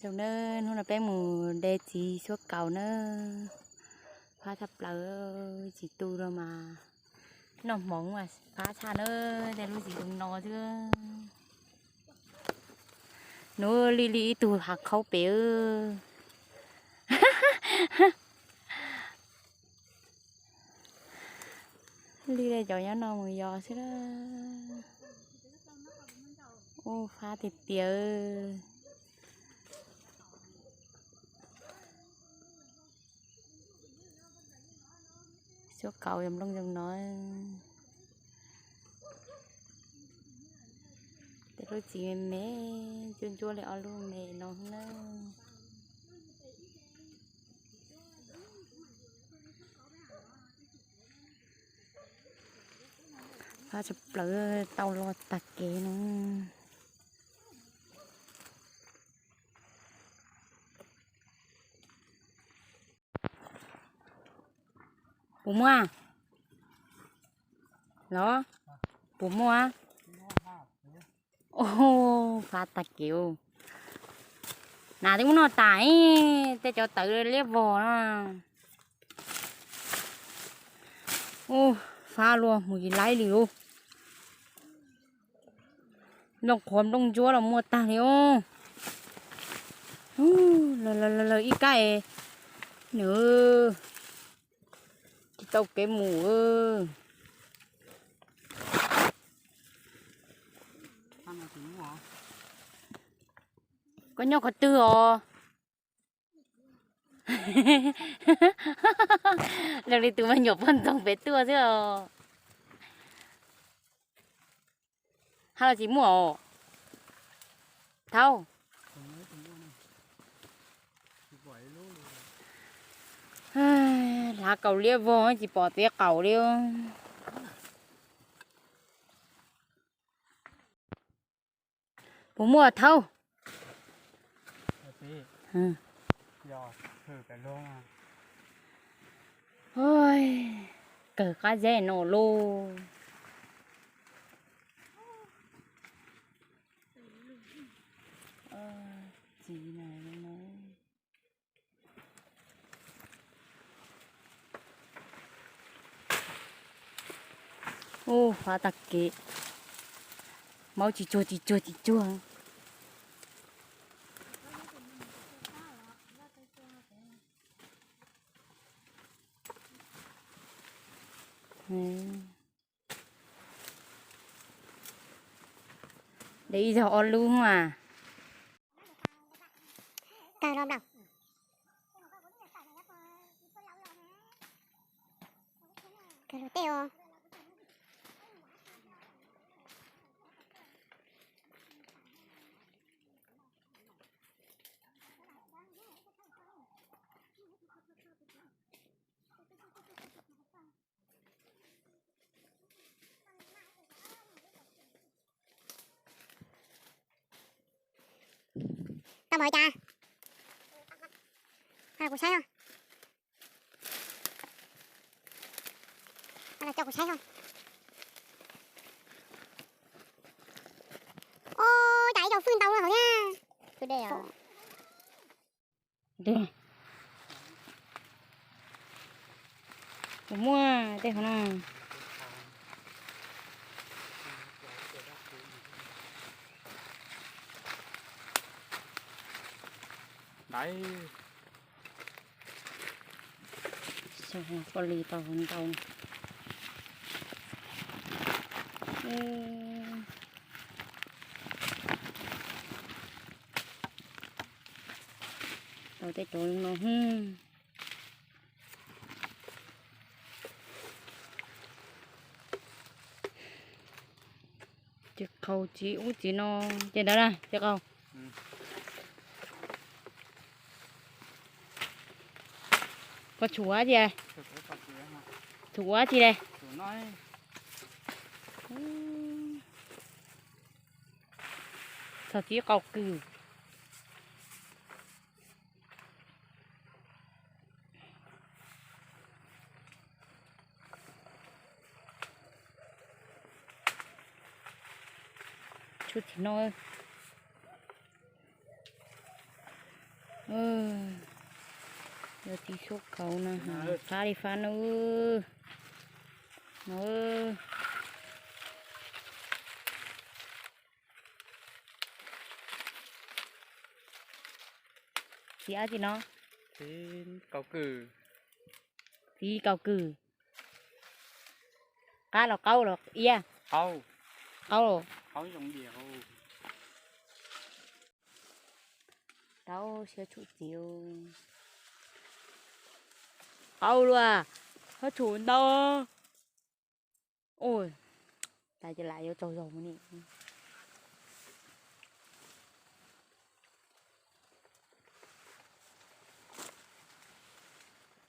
Zoo na, hnub no peb mus de txiv xuab kaus na, fab tshaj plaws, tsis tu los mas noj hmoov mas fab tshaj na, tej lub txiv zoo no xwb. Nub li li ib tug hav qhaub pem. Li cov nyob no mus yos xwb. Ub, fab tiag tiag. Xuab kaus yog nplooj zoo no. Tej lub txiv me me, ntsuab ntsuab li ob lub me no na. Fab tshaj plaws, tau los tag kev no. Puas muaj los? Puas muaj? Fab tag kev. Nas twb muab noj tas, tej cov tawv liab vog no. Ub, fab luaj mus tsis laib li ub. Nplooj qhuav nplooj ntsuab los muaj tag li ub. Lawv ib kab nws tsis tau kev mus. Koj nyob qhov twg os? Zoo li tus me nyuam poj ntxoog pem tuaj xwb os. Hab los tsis muaj os. Thaub. Hlav kaus liab vog tsis pom txiv qaub li. Puas muaj Thaub? Kawg qab zeb no lauj. Ub, fab tag kev. Maub tsis tsuag tsis tsuag tsis tsuag. De ib zaug ob lub mas. Kawg los nplaum. Kawg los tej os. Tau mus cas? Kuv saib os. Los coj kuv saib os. Ua cas ib co fwj ntau hauv thiab. Kuv muaj tej qhov no. Poj li tau ntau. Tau tej rov no. Ces qaug txiv ub txiv no, ces ntawd na ces qaug. Koj tshuav tsi, tshuav tsi le. Txog txiv qaug kws. Tshuav txiv no. Yog txiv xub kauv na, fab li fab na. No, txiv dab tsi no? Txiv kaus kws. Qab los qaub los iab? Qaub. Qaub. Qaub siab tshum txiv. Qaub luaj, txhob tshum ntau. Ua, tas ces lam yuav tsaug zog mus ni.